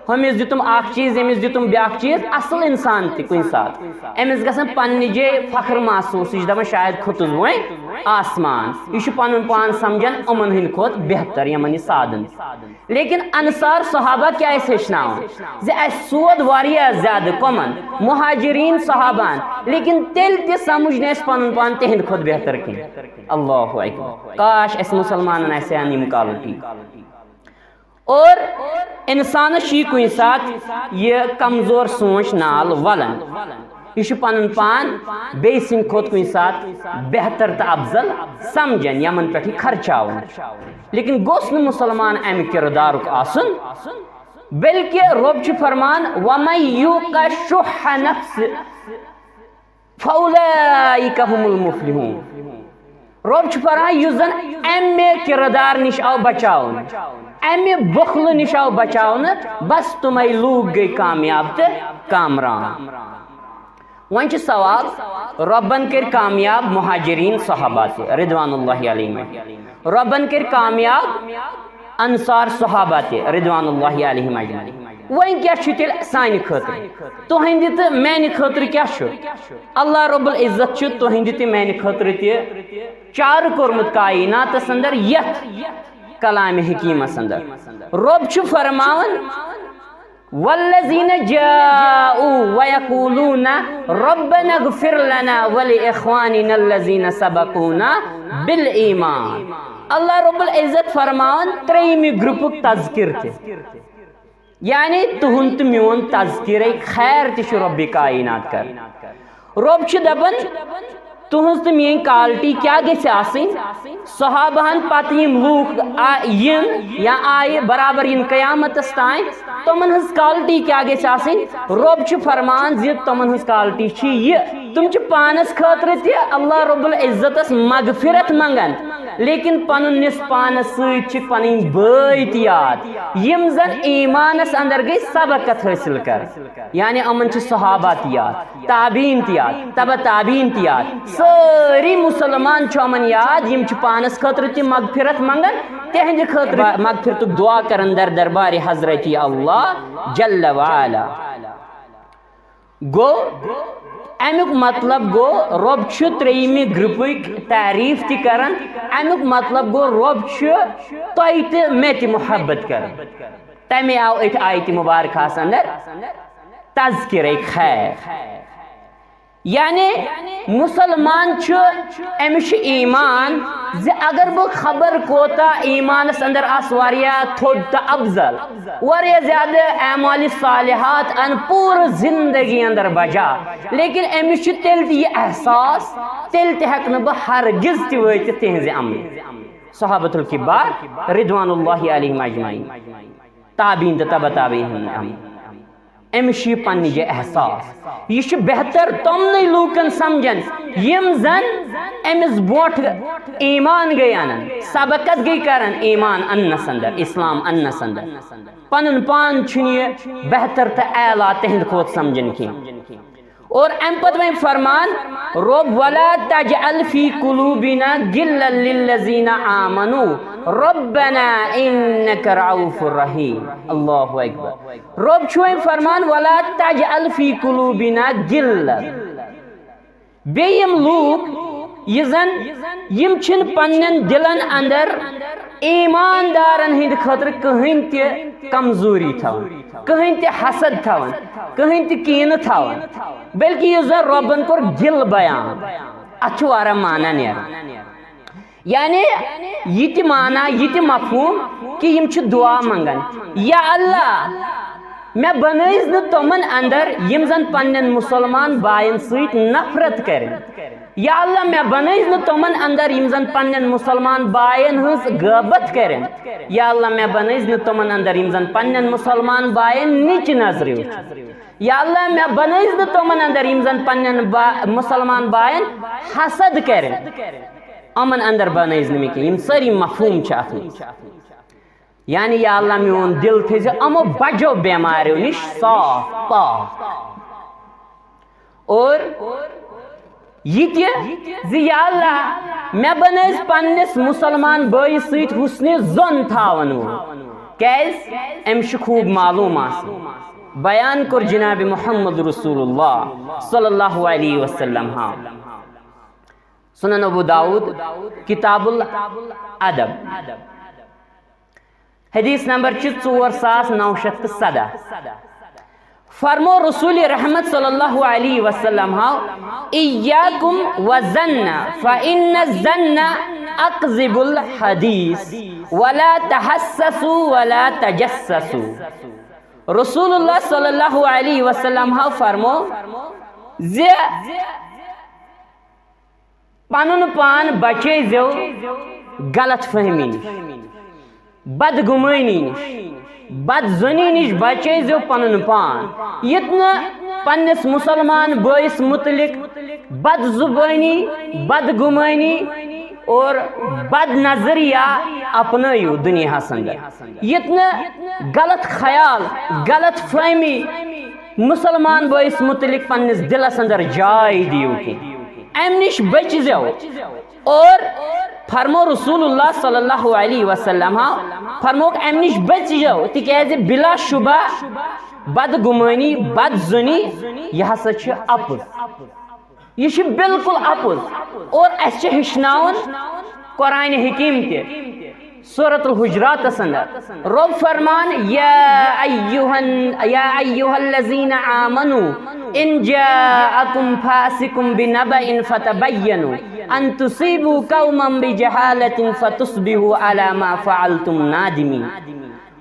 ہُمِس دیُتُم اکھ چیٖز، ییٚمِس دیُتُم بیٛاکھ چیٖز۔ اصل انسان تہِ کُنہِ ساتہٕ أمِس گژھان پننہِ جایہِ فخر محسوٗس، یہِ چھُ دپان، شاید کھوٚتُس بہٕ وۄنۍ آسمان۔ یہِ چھُ پنُن پان سمجھان یِمن ہٕنٛدِ کھۄتہٕ بہتر، یِمن یہِ سادن۔ لیکن انصار صحابہ کیٛاہ ٲسۍ ہیٚچھناوان؟ زِ اَسہِ سود واریاہ زیادٕ کۄمن؟ مہاجرین صحابہن۔ لیکن تیٚلہِ تہِ سمجھ نہٕ اَسہِ پنُن پان تِہنٛدِ کھۄتہٕ بہتر کینٛہہ۔ اللہ اکبر۔ کاش اَسہِ مسلمانن آسہِ ہن یِم quality۔ اور انسانس چھُ یہِ کُنہِ ساتہٕ یہِ کمزور سونٛچ نال ولان۔ یہِ چھُ پنُن پان بیٚیہِ سٕنٛدِ کھۄتہٕ کُنہِ ساتہٕ بہتر تہٕ افضل سمجھان، یمن پٮ۪ٹھ یہِ خرچاوُن۔ لیکن گوٚژھ نہٕ مسلمان امہِ کردارُک آسُن، بلکہِ رۄب چھُ فرمان، "وَمَن یوٗقَ شُحَّ نَفْسِهِ فَأُولَٰئِکَ هُمُ الْمُفْلِحُونَ۔" رۄب چھُ فرمان، یُس زن امہِ کردار نِش آو بچاونہٕ، امہِ بخلہٕ نِش آو بچاونہٕ، بس تِمے لوٗکھ گٔے کامیاب تہٕ کامران۔ وۄنۍ چھُ سوال، رۄبن کٔرۍ کامیاب مہاجرین صحابہ تہِ رضوان اللہ علیہم، رۄبن کٔرۍ کامیاب انصار صحابہ تہِ رضوان اللہ علیہم اجمعین۔ وۄنۍ کیٛاہ چھُ تیٚلہِ سانہِ خٲطرٕ؟ تُہنٛدِ تہٕ میانہِ خٲطرٕ کیٛاہ چھُ؟ اللہ رب العزت چھُ تُہنٛدِ تہٕ میانہِ خٲطرٕ تہِ چارٕ کوٚرمُت کائناتس اندر یتھ کلامِ حکیمس اندر۔ رۄب چھُ فرماوان، "والذین جاءوا ویقولون ربنا اغفر لنا ولاخواننا الذین سبقونا بالایمان۔" اللہ رب العزت فرماوان ترٛیٚیِمہِ گروپُک تذکر تہِ۔ یعنی تُہُنٛد تہٕ میون تذکرے خیر تہِ چھُ رۄبِ کائنات کران۔ رۄب چھُ دپان، تُہٕنٛز تہٕ میٛٲنۍ quality کیٛاہ گژھِ آسٕنۍ؟ صحابہن پتہٕ یِم لوٗکھ آ-، یِن یا آیہِ برابر یِن قیامتس تام، تِمن ہٕنٛز quality کیٛاہ گژھِ آسٕنۍ؟ رۄب چھُ فرمان زِ تِمن ہٕنٛز quality چھِ یہِ، تِم چھِ پانس خٲطرٕ تہِ اللہ رب العزتس مغفرت منٛگان، لیکن پنُن نِس پانس سۭتۍ چھِ پنٕنۍ بٲے تہِ یاد، یِم زن ایمانس اندر گٔے سبقت حٲصِل کران۔ یعنی یِمن چھِ صحابہ تہِ یاد، تابعین تہِ یاد، تبع تابعین تہِ یاد، سٲری مسلمان چھِ یِمن یاد، یِم چھِ پانس خٲطرٕ تہِ مغفرت منٛگان، تِہنٛدِ خٲطرٕ مغفرتُک دعا کران در دربارِ حضرت اللہ جل وعلا۔ گوٚو، اَمیُک مطلب گوٚو، رۄب چھُ ترٛیٚیِمہِ گروپٕکۍ تعریٖف تہِ کران۔ اَمیُک مطلب گوٚو، رۄب چھُ تۄہہِ تہِ مےٚ تہِ محبت کران۔ تَمے آو أتھۍ آیتہِ مُبارکہس اندر تذکرے خیر۔ یعنی مسلمان چھُ، أمِس چھُ ایمان زِ اگر بہٕ خبر کوتاہ ایمانس اندر آسہٕ واریاہ تھوٚد تہٕ افضل، واریاہ زیادٕ اعمال صالحات ان پوٗرٕ زندگی اندر بجا، لیکن أمِس چھُ تیٚلہِ تہِ یہِ احساس، تیٚلہِ تہِ ہٮ۪کہٕ نہٕ بہٕ ہرگز تہِ وٲتِتھ تِہنٛزِ عملہِ۔ صحابۃ الکبار رضوان اللہ علیہم اجمعین، تابعین تہٕ تبع تابعین ہُنٛد عمل۔ أمِس چھُ یہِ پننہِ جایہِ احساس۔ یہِ چھُ بہتر تِمنٕے لوٗکن سمجھان یِم زن أمِس برونٛٹھ ایمان گٔے انان، سبقت گٔے کران ایمان اننس اندر، اسلام اننس اندر۔ پنُن پان چھُنہٕ یہِ بہتر تہٕ اعلیٰ تِہنٛدِ کھۄتہٕ سمجھان کینٛہہ۔ اور امہِ پتہٕ وۄنۍ فرمان رۄب، "ولا تجعل فی قلوبنا غلا للذین آمنوا ربنا انک رؤوف رحیم۔" اللہ اکبر۔ رۄب چھُ وۄنۍ فرمان، "ولا تجعل فی قلوبنا غلا۔" بیٚیہِ یِم لوٗکھ، یہِ زن یِم چھِنہٕ پننٮ۪ن دِلن اندر ایماندارن ہٕنٛدِ خٲطرٕ کٕہٕنۍ تہِ کمزوری تھاوان، کٕہٕنۍ تہِ حسد تھاوان، کٕہٕنۍ تہِ کینہٕ تھاوان، بلکہِ یُس زن رۄبن کوٚر غل بیان، اتھ چھُ واریاہ معنی نیران۔ یعنی یہِ تہِ معنی، یہِ تہِ مفہوم کہِ یِم چھِ دعا منٛگان، یا اللہ، مےٚ بنٲیِز نہٕ تِمن اندر یِم زن پننٮ۪ن مسلمان باین سۭتۍ نفرت کرن۔ یا اللہ، مےٚ بنٲیِز نہٕ تِمن اندر یِم زن پننٮ۪ن مسلمان باین ہٕنٛز غٲبت کرن۔ یا اللہ، مےٚ بنٲیِز نہٕ تِمن اندر یِم زن پننٮ۪ن مسلمان باین نِچہِ نظرِ وٕچھن۔ یا اللہ، مےٚ بنٲیِز نہٕ تِمن اندر یِم زن پننٮ۪ن با-، مسلمان باین حسد کرن۔ یِمن اندر بنٲیِز نہٕ مےٚ کینٛہہ۔ یِم سٲری مفہوم چھِ اتھ منٛز۔ یعنی یا اللہ، میون دل تھٲیزِ یِمو بجو بیماریو نِش صاف پاک۔ اور یہِ تہِ زِ یا اللہ، مےٚ بنٲیِز پننِس مسلمان بٲیِس سۭتۍ حسنِ ظن تھاون وول۔ کیازِ؟ أمِس چھُ خوٗب معلوم آسان۔ بیان کوٚر جناب محمد رسول اللہ صلی اللہ علیہ وسلم۔ ہاں، سنن ابو داؤد، کتاب الادب، حدیث نمبر چھِ ژور ساس نو شیٚتھ تہٕ سداہ۔ فرمو رسول رحمت صلی اللہ علیہ وسلم ہاو، "ایاکم و ظن فان الظن اکذب الحدیث ولا تحسسوا ولا تجسسوا۔" رسول اللہ صلی اللہ علیہ وسلم ہاو فرمو زِ پنُن پان بچٲیزیو غلط فہمی نِش، بدگمٲنی نِش، بدظنی نِش بچٲیزیو پنُن پان، یُتھ نہٕ پننِس مسلمان بٲیِس متعلق بدزبٲنی، بدگمٲنی اور بد نظریہ اپنٲیِو دُنیاہس اندر، یُتھ نہٕ غلط خیال، غلط فہمی مسلمان بٲیِس متعلق پننِس دلس اندر جاے دِیِو کینٛہہ۔ امہِ نِش بٔچزیو۔ اور فرمو رسول اللہ صلی اللہ علیہ وسلم ہا، فرموک امہِ نِش بٔچزیو، تِکیازِ بلا شبہ بدگمٲنی، بدظنی، یہِ ہسا چھِ اپُز۔ یہِ چھِ بالکل اپُز۔ اور اسہِ چھِ ہیٚچھناوُن قرآن حکیم تہِ۔ سورۃ الحجراتس اندر رب فرمان، یا ایہا، یا ایہا الذین آمنوا ان جاءکم فاسق بنبأ فتبینوا ان تصیبوا قوما بجہالة فتصبحوا علی ما فعلتم نادمین۔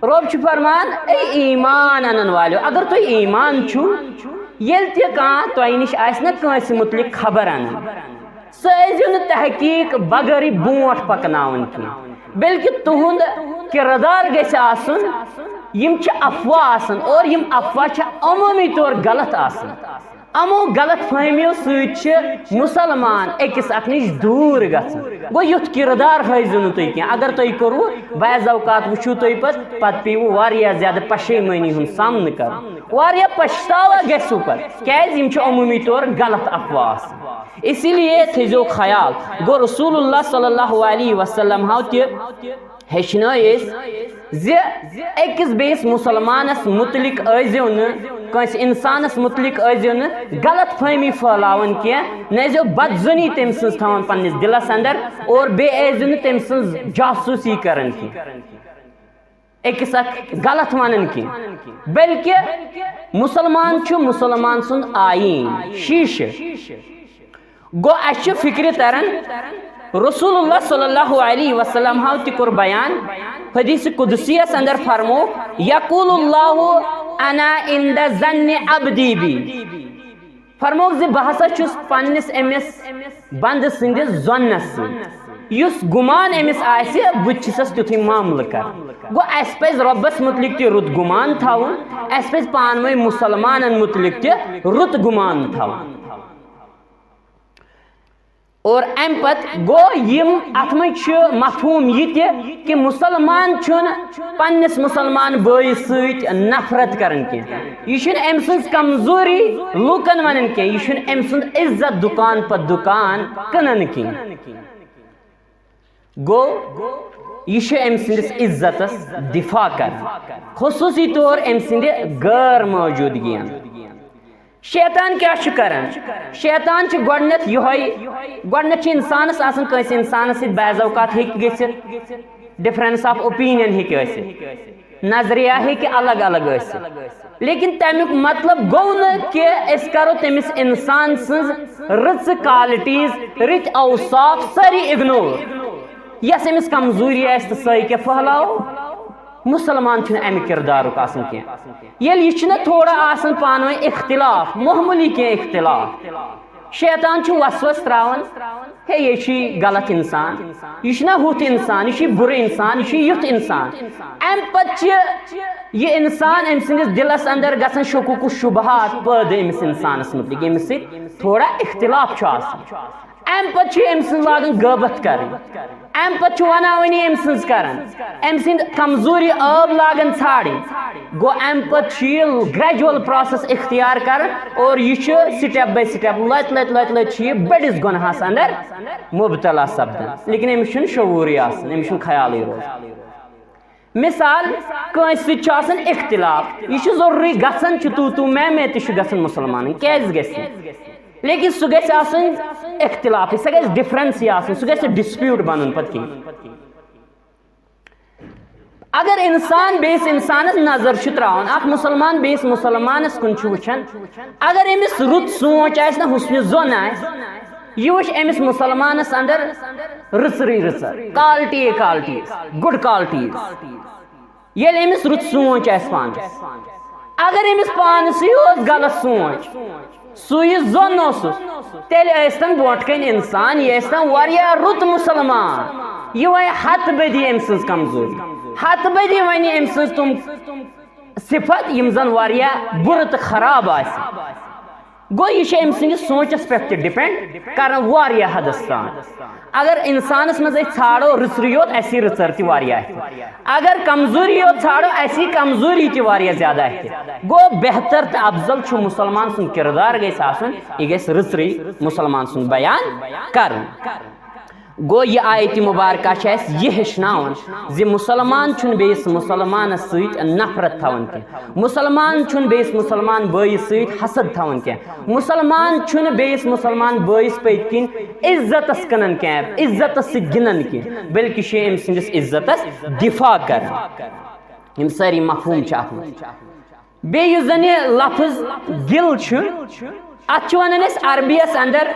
رب چھُ فرمان، اے ایمان انن والیو، اگر تُہۍ ایمان چھُو، ییٚلہِ تہِ کانٛہہ تۄہہِ نِش آسہِ نہ کٲنٛسہِ مُتعلِق خبر انان، سُہ ٲسۍزیو نہٕ تحقیق بغٲرٕے برونٛٹھ پکناوان کینٛہہ، بلکہِ تُہُنٛد کردار گژھِ آسُن، یِم چھِ افواہ آسان اور یِم افواہ چھِ عموٗمی طور غلط آسان۔ یِمو غلط فہمیو سۭتۍ چھِ مسلمان أکِس اکھ نِش دوٗر گژھان۔ گوٚو، یُتھ کردار ہٲیزیو نہٕ تُہۍ کینٛہہ۔ اگر تۄہہِ کوٚروٕ، بعض اوقات وٕچھِو تُہۍ پتہٕ، پتہٕ پیٚیِوٕ واریاہ زیادٕ پشیمٲنی ہُنٛد سامنہٕ کرُن، واریاہ پچھتاوا گژھِوٕ پتہٕ، کیازِ یِم چھِ عموٗمی طور غلط افواہ آسان۔ اسی لیے تھٲیزیو خیال۔ گوٚو، رسول اللہ صلی اللہ علیہ وسلم ہاو تہِ ہیٚچھنٲے أسۍ زِ أکِس بیٚیِس مُسلمانَس مُتعلِق ٲسۍزیو نہٕ، کٲنٛسہِ اِنسانَس مُتعلِق ٲسۍزیو نہٕ غلط فہمی پھٲلاوان کینٛہہ، نہ ٲسۍزیو بدظنی تٔمۍ سٕنٛز تھاوان پنٛنِس دِلَس اندر، اور بیٚیہِ ٲسۍزیو نہٕ تٔمۍ سٕنٛز جاسوٗسی کران کینٛہہ، أکِس اکھ غلط وَنان کینٛہہ، بلکہِ مُسلمان چھُ مُسلمان سُنٛد آیٖن، شیٖشہٕ۔ گوٚو، اَسہِ چھِ فِکرِ تران، رسول اللہ صلی اللہ علیہ وسلم ہاو تہِ کوٚر بیان، حدیث قدسیَس اندر فرمو، "یقول اللہ انا عند ظن عبدی بی"۔ فرموکھ زِ بہٕ ہسا چھُس پننِس أمِس بندٕ سٕنٛدِس ظنس سۭتۍ، یُس گُمان أمِس آسہِ، بہٕ تہِ چھُسس تیُتھُے معاملہٕ کران۔ گوٚو، اَسہِ پزِ رۄبس مُتعلِق تہِ رُت گُمان تھاوُن، اَسہِ پزِ پانہٕ ؤنۍ مُسلمانن مُتعلِق تہِ رُت گُمان تھاوُن۔ اور امہِ پتہٕ گوٚو، یِم اتھ منٛز چھُ مفہوم یہِ تہِ کہِ مُسلمان چھُنہٕ پننِس مُسلمان بٲیِس سۭتۍ نفرت کران کینٛہہ، یہِ چھُنہٕ أمۍ سٕنٛز کمزوری لوٗکن ونان کینٛہہ، یہِ چھُنہٕ أمۍ سُنٛد عزت دُکان پتہٕ دُکان کٕنان کینٛہہ۔ گوٚو، یہِ چھُ أمۍ سٕنٛدِس عزتس دفاع کران، خصوٗصی طور أمۍ سٕنٛدِ غٲر موجوٗدگی اندر۔ شیطان کیٛاہ چھُ کران؟ شیطان چھُ گۄڈٕنٮ۪تھ یِہوٚے، گۄڈٕنٮ۪تھ چھُ اِنسانَس آسان، کٲنٛسہِ اِنسانَس سۭتۍ بعض اوقات ہیٚکہِ گٔژھِتھ، difference of opinion ہیٚکہِ ٲسِتھ، نظریہ ہیٚکہِ الگ الگ ٲسِتھ، لیکن تَمیُک مطلب گوٚو نہٕ کہِ أسۍ کرو تٔمِس اِنسان سٕنٛز رٕژٕ qualities، رٕتۍ اوصاف سٲری ignore۔ یۄس أمِس کمزوٗری آسہِ تہٕ سۄے کیٛاہ پھٔہلاوو؟ مُسلمان چھُنہٕ اَمہِ کِردارُک آسان کینٛہہ۔ ییٚلہِ یہِ چھُنہ تھوڑا آسان پانہٕ ؤنۍ اختلاف، معموٗلی کینٛہہ اختلاف، شیطان چھُ وسوس ترٛاوان، "ہے، یہِ چھُے غلط اِنسان، یہِ چھُنہ ہُتھ اِنسان، یہِ چھُے بُرٕ اِنسان، یہِ چھُے یُتھ اِنسان۔" اَمہِ پتہٕ چھِ یہِ اِنسان أمۍ سٕنٛدِس دِلس اندر گژھان شکوٗک و شبہات پٲدٕ أمِس اِنسانس مُتعلِق، ییٚمِس سۭتۍ تھوڑا اختلاف چھُ آسان۔ اَمہِ پتہٕ چھِ أمۍ سٕنٛز لاگان غٲبت کرٕنۍ۔ اَمہِ پتہٕ چھُ وناوٲنی أمۍ سٕنٛز کران۔ أمۍ سٕنٛدۍ کمزوٗری ٲب لاگان ژھانٛڈٕنۍ۔ گوٚو، اَمہِ پتہٕ چھُ یہِ gradual process اختیار کران اور یہِ چھُ step by step، لۄتہِ لۄتہِ لۄتہِ لۄتہِ چھُ یہِ بٔڑِس گۄناہس اندر مبتلا سپدان۔ لیکن أمِس چھُنہٕ شعوٗرٕے آسان، أمِس چھُنہٕ خیالٕے روزان۔ مثال، کٲنٛسہِ سۭتۍ چھُ آسان اختلاف، یہِ چھُ ضروٗری گژھان چھُ، تو تو میں میں تہِ چھُ گژھان مُسلمانن، کیٛازِ گژھِ نہٕ؟ لیکن سُہ گژھِ آسُن اختلافٕے، سۄ گژھِ difference آسٕنۍ، سُہ گژھِ نہٕ dispute بنُن پتہٕ کینٛہہ۔ اگر انسان بیٚیِس انسانس نظر چھُ تراوان، اکھ مُسلمان بیٚیِس مُسلمانس کُن چھُ وٕچھان، اگر أمِس رُت سونٛچ آسہِ نہ، حُسنِ ظن آسہِ، یہِ وٕچھ أمِس مُسلمانس اندر رٕژرٕے رٕژر، quality qualities، good qualities۔ ییٚلہِ أمِس رُت سونٛچ آسہِ پانس، اگر أمِس پانسٕے یوت غلط سونٛچ، سُے یہِ ظۄن اوسُس، تیٚلہِ ٲسۍتن برونٛٹھ کنہِ انسان، یہِ ٲسۍتن واریاہ رُت مُسلمان، یہِ وَنہِ ہتہٕ بٔدی أمۍ سٕنٛز کمزوری، ہتہٕ بٔدی وَنہِ أمۍ سٕنٛز تِم صفت یِم زن واریاہ بُرٕ تہٕ خراب آسہِ۔ گوٚو، یہِ چھُ أمۍ سٕنٛدِس سونٛچس پٮ۪ٹھ تہِ depend کران واریاہ حدس تام۔ اگر انسانس منٛز أسۍ ژھانڈو رٕژرٕے یوت، اَسہِ یی رٕژر تہِ واریاہ اَتھِ۔ اگر کمزوری یوت ژھانڈو، اَسہِ یی کمزوری تہِ واریاہ زیادٕ اَتھِ۔ گوٚو، بہتر تہٕ افضل چھُ مُسلمان سُنٛد کردار گژھِ آسُن، یہِ گژھِ رٕژرٕے مُسلمان سُنٛد بیان کرُن۔ گوٚو، یہِ آیت مبارکہ چھِ اَسہِ یہِ ہیٚچھناوان زِ مُسلمان چھُنہٕ بیٚیِس مُسلمانَس سۭتۍ نفرت تھاوان کینٛہہ، مُسلمان چھُنہٕ بیٚیِس مُسلمان بٲیِس سۭتۍ حسد تھاوان کینٛہہ، مُسلمان چھُنہٕ بیٚیِس مُسلمان بٲیِس پٔتۍ کِنۍ عزتَس کٕنان کینٛہہ، عزتَس سۭتۍ گِنٛدان کینٛہہ، بلکہِ چھِ أمۍ سٕنٛدِس عزتَس دِفاع کران۔ یِم سٲری مفہوٗم چھِ اَتھ منٛز۔ بیٚیہِ یُس زن یہِ لفظ گِل چھُ، اتھ چھِ ونان أسۍ عربی یس اندر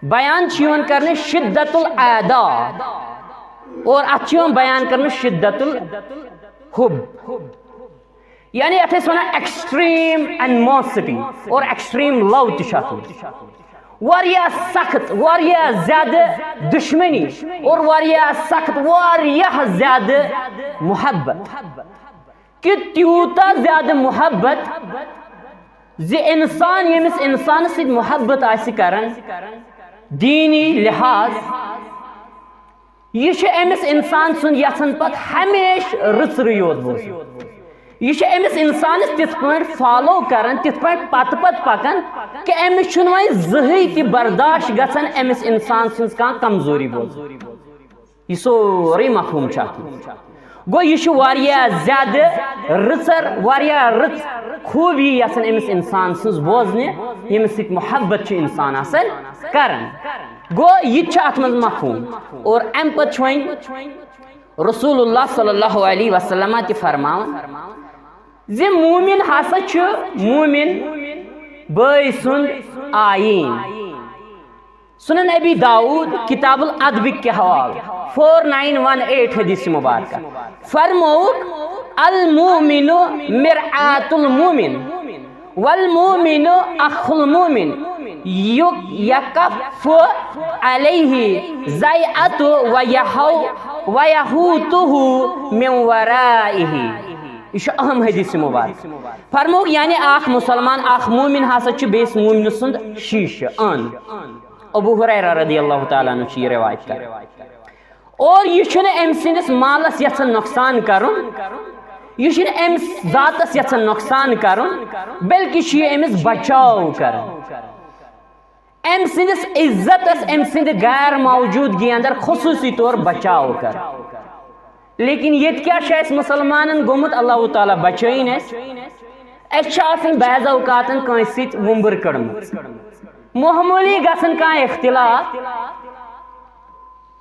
بیان چھُ یِوان کرنہٕ شدت الاعداء، اور اتھ چھُ یِوان بیان کرنہٕ شدت الحب، یعنی یتھ أسۍ ونان extreme animosity اور extreme love تہِ چھُ اتھ منٛز۔ واریاہ سخت، واریاہ زیادٕ دشمنی اور واریاہ سخت، واریاہ زیادٕ محبت، کہ تیوٗتاہ زیادٕ محبت زِ انسان، ییٚمِس انسانس سۭتۍ محبت آسہِ کران دینی لحاظ، یہِ چھُ أمِس انسان سُنٛد یژھان پتہٕ ہمیشہِ رٕژرٕے یوت بوزُن۔ یہِ چھُ أمِس انسانس تِتھ پٲٹھۍ follow کران، تِتھ پٲٹھۍ پتہٕ پتہٕ پکان، کہِ أمِس چھُنہٕ وۄنۍ زٕہٕے تہِ برداشت گژھان أمِس انسان سٕنٛز کانٛہہ کمزوری بوزٕنۍ۔ یہِ سورُے مفہوم چھُ اتھ منٛز۔ گوٚو، یہِ چھُ واریاہ زیادٕ رٕژر، واریاہ رٕژ خوٗبی یژھان أمِس انسان سٕنٛز بوزنہِ، ییٚمِس سۭتۍ محبت چھُ انسان آسان کران۔ گوٚو، یہِ تہِ چھُ اتھ منٛز مفہوم۔ اور امہِ پتہٕ چھُ وۄنۍ رسول اللہ صلی اللہ علیہ وسلم تہِ فرماوان زِ مومن ہسا چھُ مومن بٲے سُنٛد آیٖن۔ سنن ابی داؤد کتاب الادب کہِ حوالہٕ four nine one eight حدیث مبارکہ فرمووُکھ، المؤمن مرآۃ المؤمن والمؤمن اخ المؤمن، یُک یکف علیہ زیعت و یحو و یحوطہ من ورائہ۔ یہِ چھُ اہم حدیث مبارک۔ فرمووُکھ، یعنی اکھ مسلمان، اکھ مومن ہسا چھُ بیٚیِس مومنہٕ سُنٛد شیٖشہٕ، عٲن۔ ابو ہریرہ رضی اللہ تعالیٰ عنہ چھُ یہِ روایت کران۔ اور یہِ چھُنہٕ أمۍ سٕنٛدِس مالس یژھان نۄقصان کرُن، یہِ چھُنہٕ أمِس ذاتس یژھان نۄقصان کرُن، بلکہِ چھُ یہِ أمِس بچاو کران۔ أمۍ سٕنٛدِس عزتس، أمۍ سٕنٛدِ غیر موجودگی اندر خصوٗصی طور بچاو کران۔ لیکن ییٚتہِ کیٛاہ چھُ اَسہِ مُسلمانن گوٚمُت، اللہ تعالیٰ بچٲیِن اَسہِ۔ اَسہِ چھِ آسان بعض اوقاتن کٲنٛسہِ سۭتۍ وُمبٕر کٔڑمٕژ، معموٗلی گژھان کانٛہہ اختلاف،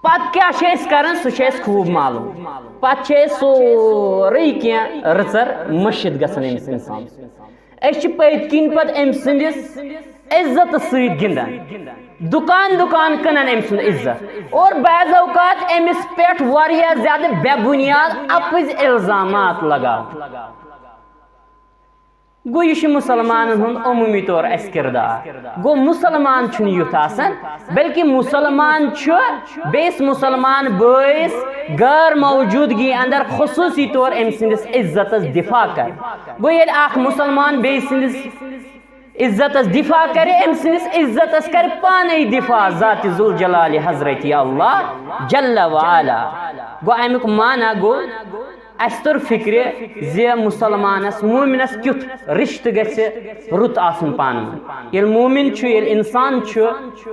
پتہٕ کیٛاہ چھِ أسۍ کران، سُہ چھُ اَسہِ خوٗب معلوم۔ پتہٕ چھِ أسۍ سورُے کینٛہہ رٕژر مٔشِتھ گژھان أمِس اِنسانَس۔ أسۍ چھِ پٔتۍ کِنۍ پتہٕ أمۍ سٕنٛدِس عزتس سۭتۍ گِنٛدان، دُکان دُکان کٕنان أمۍ سُنٛد عزت، اور بعض اوقات أمِس پٮ۪ٹھ واریاہ زیادٕ بے بُنیاد اَپٕزۍ الزامات لگاوان۔ گوٚو، یہِ چھُ مُسلمانن ہُنٛد عموٗمی طور اَسہِ کِردار۔ گوٚو، مُسلمان چھُنہٕ یُتھ آسان، بلکہِ مُسلمان چھُ بیٚیِس مُسلمان بٲیِس غٲر موجوٗدگی اندر خصوٗصی طور أمۍ سٕنٛدِس عزتس دِفاع کران۔ گوٚو، ییٚلہِ اکھ مُسلمان بیٚیہِ سٕنٛدِس عزتس دِفاع کرِ، أمۍ سٕنٛدِس عزتس کرِ پانے دِفاع ذات ذوالجلال حضرت اللہ جل وعلا۔ گوٚو، اَمیُک معنی گوٚو، اَسہِ توٚر فِکرِ زِ مُسلمانَس، مومنَس کیُتھ رِشتہٕ گژھِ رُت آسُن پانہٕ ؤنۍ۔ ییٚلہِ مومن چھُ، ییٚلہِ اِنسان چھُ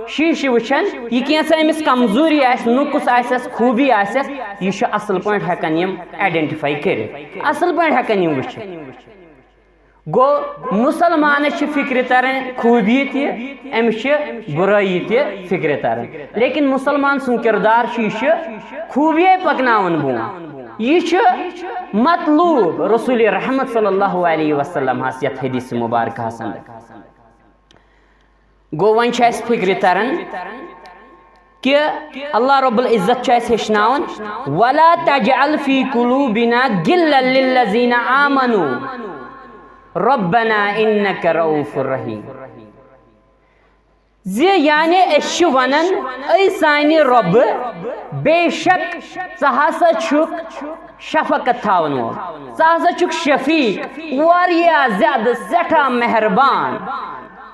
شیٖشہٕ وٕچھان، یہِ کینٛژھا أمِس کمزوٗری آسہِ، نُقُص آسٮ۪س، خوٗبی آسٮ۪س، یہِ چھُ اَصٕل پٲٹھۍ ہٮ۪کان یِم identify کٔرِتھ، اَصٕل پٲٹھۍ ہٮ۪کان یِم وٕچھِتھ۔ گوٚو، مُسلمانَس چھِ فِکرِ تَران خوٗبی تہِ، أمِس چھِ بُرٲیی تہِ فِکرِ تَران۔ لیکن مُسلمان سُنٛد کِردار چھُ، یہِ چھُ خوٗبیے پَکناوُن برٛونٛہہ۔ یہِ چھُ مطلوب رسول رحمت صلی اللہ علیہ وسلم ہس یَتھ حدیث مبارکہس اندر۔ گوٚو، وۄنۍ چھِ اَسہِ فِکرِ تَران کہِ اللہ رب العزت چھُ اَسہِ ہیٚچھناوان، "ولا تجعل فی قلوبنا غلا للذین آمنوا ربنا انک رؤوف رحیم"۔ زِ یعنی أسۍ چھِ وَنان، اے سانہِ رۄبہٕ، بے شک ژٕ ہسا چھُکھ شفقت تھاوَن وول، ژٕ ہسا چھُکھ شفیق، واریاہ زیادٕ، سٮ۪ٹھاہ مہربان۔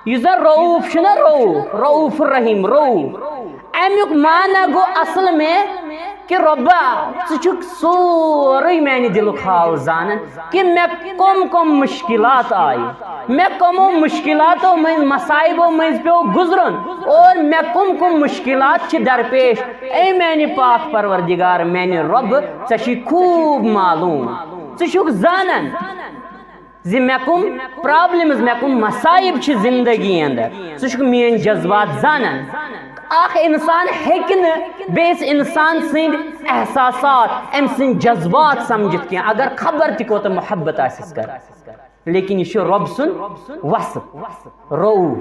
یُس زَن رؤوف چھُنہ، رؤوف، رؤوف الرحیم، رؤوف۔ اَمیُک معنی گوٚو اصل میں کہِ رۄبا، ژٕ چھُکھ سورُے میانہِ دِلُک حال زانان کہِ مےٚ کۄم کۄم مُشکِلات آیہِ، مےٚ کۄمو مُشکِلاتو مٔنٛزۍ، مصائبو مٔنٛزۍ پیوٚو گُزرُن، اور مےٚ کۄم کۄم مُشکِلات چھِ درپیش۔ اے میانہِ پاک پروردگار، میانہِ رۄب، ژےٚ چھُے خوٗب معلوم، ژٕ چھُکھ زانان زِ مےٚ کٕم problems، مےٚ کٕم مصائب چھِ زندگی اندر، ژٕ چھُکھ میٲنۍ جذبات زانان۔ اکھ انسان ہیٚکہِ نہٕ بیٚیِس انسان سٕنٛدۍ احساسات، أمۍ سٕنٛدۍ جذبات سمجھِتھ کینٛہہ، اگر خبر تہِ کوٗتاہ محبت آسٮ۪س کران۔ لیکن یہِ چھُ رۄب سُنٛد وصف، رؤوف۔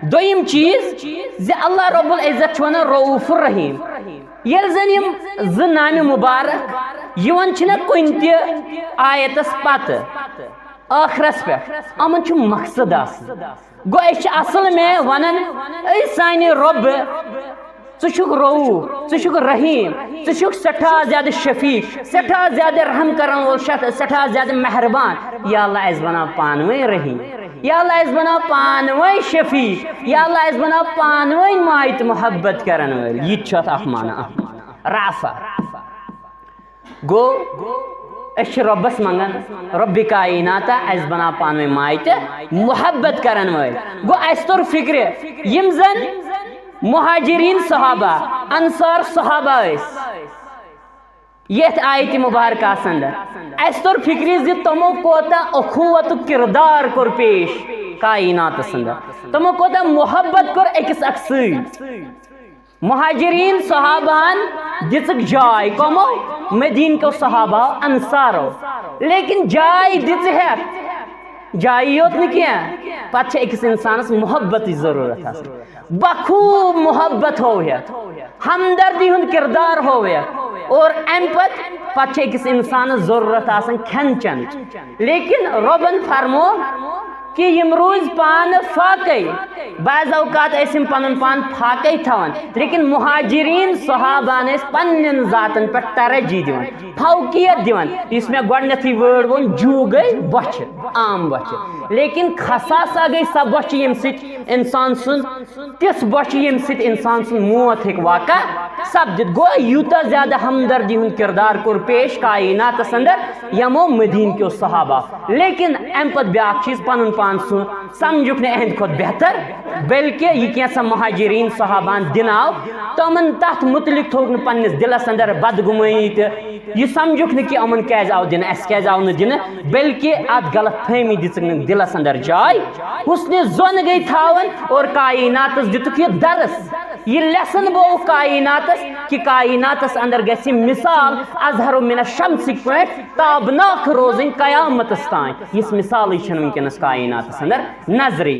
دوٚیِم چیٖز زِ اللہ رب العزت چھُ ونان رؤوف الرحیم۔ ییٚلہِ زن یِم زٕ نامہِ مبارک یِوان چھِنہ کُنہِ تہِ آیتس پتہٕ، ٲخرس پٮ۪ٹھ۔ یِمن چھُ مقصد آسان۔ گوٚو أسۍ چھِ اصل میں ونان، اے سانہِ رۄبہٕ، ژٕ چھُکھ رؤوف، ژٕ چھُکھ رحیم، ژٕ چھُکھ سٮ۪ٹھاہ زیادٕ شفیق، سٮ۪ٹھاہ زیادٕ رحم کرن وول، شف-، سٮ۪ٹھاہ زیادٕ مہربان۔ یا اللہ، اسہِ بناو پانہٕ ؤنۍ رحیم۔ یا اللہ، اسہِ بناو پانہٕ ؤنۍ شفیق۔ یا اللہ، اسہِ بناو پانہٕ ؤنۍ مایہِ تہٕ محبت کرن وٲلۍ۔ یہِ تہِ چھُ اتھ اکھ معنی، اکھ رافع۔ گوٚو، أسۍ چھِ رۄبس منٛگان، رۄبِ کائناتا، اسہِ بناو پانہٕ ؤنۍ مایہِ تہٕ محبت کرن وٲلۍ۔ گوٚو، اسہِ توٚر فکرِ، یِم زن مہاجرین صحابہ، انصار صحابہ ٲسۍ، یتھ آیتِ مبارکہ اندر، اسہِ توٚر فکرِ زِ تِمو کوتاہ اخوتُک کردار کوٚر پیش کائناتس اندر، تِمو کوتاہ محبت کوٚر أکِس اکھ سۭتۍ۔ مہاجرین صحابہن دِژٕکھ جاے، کمو؟ مدینہ کیو صحابہ انصارو۔ لیکن جاے دِژ ہیتھ، جاے یوت نہٕ کینٛہہ، پتہٕ چھِ أکِس انسانس محبتٕچ ضروٗرت آسان۔ بخوب محبت ہوو ہیتھ، ہمدردی ہُنٛد کردار ہوو ہیتھ، اور امہِ پتہٕ، پتہٕ چھِ أکِس انسانس ضروٗرت آسان کھٮ۪ن چٮ۪نٕچ۔ لیکن رۄبن فرمو، کہ یِم روٗزۍ پانہٕ فاقے۔ بعض اوقات ٲسۍ یِم پنُن پان فاقے تھاوان، لیکن مہاجرین صحابہن ٲسۍ پننٮ۪ن ذاتن پٮ۪ٹھ ترجیح دِوان، فوقیت دِوان۔ یُس مےٚ گۄڈٕنیتھٕے word ووٚن، جوٗ گٔے بۄچھِ، عام بۄچھِ، لیکن خصاصہ گٔے سۄ بۄچھِ، ییٚمہِ سۭتۍ انسان سُنٛد، تِژھ بۄچھِ، ییٚمہِ سۭتۍ انسان سُنٛد موت ہیٚکہِ واقع سپدِتھ۔ گوٚو، یوٗتاہ زیادٕ ہمدردی ہُنٛد کردار کوٚر پیش کائناتس اندر یِمو مدینہ کیو صحابہ۔ لیکن امہِ پتہٕ بیاکھ چیٖز، پنُن پان سُہ سمجھُکھ نہٕ اہندِ کھۄتہٕ بہتر، بلکہ یہِ کینٛژھا مہاجرین صحابہن دِنہٕ آو، تِمن تتھ متعلق تھوٚوُکھ نہٕ پننِس دلس اندر بدگمٲنی تہٕ یہِ سمجھُکھ نہٕ کہِ یِمن کیازِ آو دِنہٕ، اسہِ کیازِ آو نہٕ دِنہٕ، بلکہ اتھ غلط فہمی دِژٕکھ نہٕ دلس اندر جاے۔ حسن ظن گٔے تھاوان اور کائناتس دِتُکھ یہِ درس، یہِ lesson بووُکھ کائناتس کہ کائناتس اندر گژھِ مثال اظہر من الشمسٕکۍ پٲٹھۍ تابناک روزٕنۍ قیامتس تام۔ یِژھ مثالٕے چھنہٕ وٕنکیٚنس کائناتس اندر نظرٕے۔